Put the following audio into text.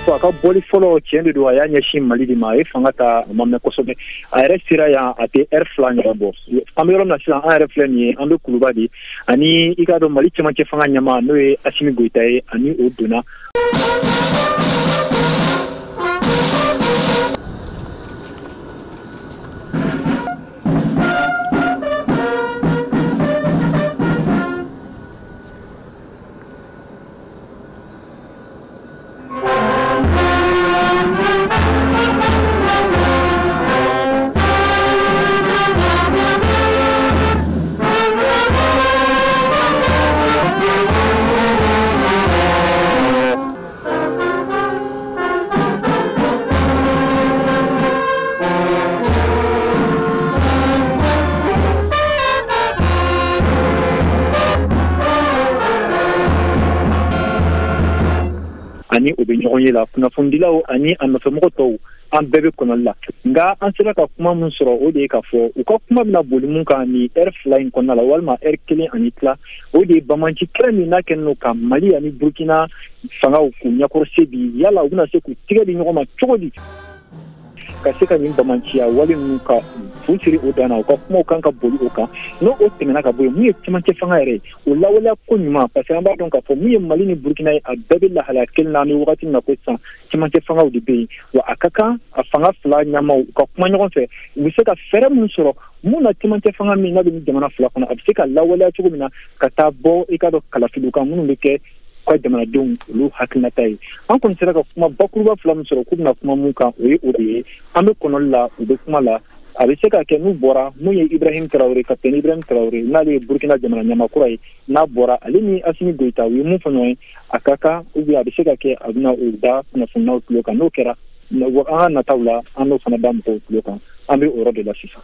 Fɔ a ka bɔli fɔlɔ, tiɲɛ de don, a y'a ɲɛsin Mali de ma. A ye fanga ta, a ma mɛn kosɛbɛ, a yɛrɛ sera yan, a tɛ ɛri 2 ɲɔgɔn bɔ. An bɛ yɔrɔ min na sisan, an yɛrɛ filɛ nin ye, an bɛ Kuluba de, ani i k'a dɔn Mali cɛmancɛ fanga ɲɛmaa, n'o ye Asimi Goyita ye, ani o donna. Ani o bɛ ɲɔgɔn ye la, kunnafonidilaw ani a nɔfɛmɔgɔ tɔw, an bɛɛ bɛ kɔnɔli la. Nka an sera ka kuma min sɔrɔ, o de ye k'a fɔ u ka kuma bɛna boli mun kan nin ɛri 2 in kɔnɔna la, walima ɛri 1 ani tila, o de ye banbanci kɛlɛ min n'a kɛlen don ka Mali ani Burukina fangaw k'u ɲɛkɔrɔse bi. Yala u bɛna se k'u tigɛ di ɲɔgɔn ma cogo di ka se ka nin bamanciya wale ninnu ka fu siri o dan na? U ka kumaw kan ka boli o kan. N'o o tɛmɛna ka bɔ yen, mun ye cɛmancɛ fanga yɛrɛ ye, o lawaleya ko ɲuman, parce que an b'a dɔn k'a fɔ mun ye Mali ni Burukina ye, a bɛɛ bɛ lahalaya kelen na. An bɛ wagati min na ko sisan, cɛmancɛ fangaw de bɛ yen. Wa a ka kan a fanga fila ɲɛmaaw u ka kuma ɲɔgɔn fɛ, u bɛ se ka fɛɛrɛ mun sɔrɔ mun na cɛmancɛ fanga min n'a bɛ ni jamana fila kɔnɔ, a bɛ se ka lawaleya cogo min na, ka taa bɔ i k'a dɔn kalafiliw kan minnu bɛ kɛ ka jamanadenw olu hakilinata ye. An kɔni sera ka kuma bakuruba fila min sɔrɔ k'u bɛna kuma mun kan, o ye o de ye. An bɛ kɔnɔli la, u bɛ kuma la. A bɛ se ka kɛ n'u bɔra, mun ye Ibrahim Tarawele, kapitɛni Ibrahim Tarawele, n'ale ye Burukina jamana ɲɛmaa kura ye, n'a bɔra, ale ni Asimi Goyita, u ye mun fɔ ɲɔgɔn ye, a ka kan ou bien a bɛ se ka kɛ a bɛna o da kunnafoniyaw tulo kan. N'o kɛra, an ka nataw la, an n'o fana da mɔgɔw tulo kan. An bɛ o yɔrɔ de la sisan.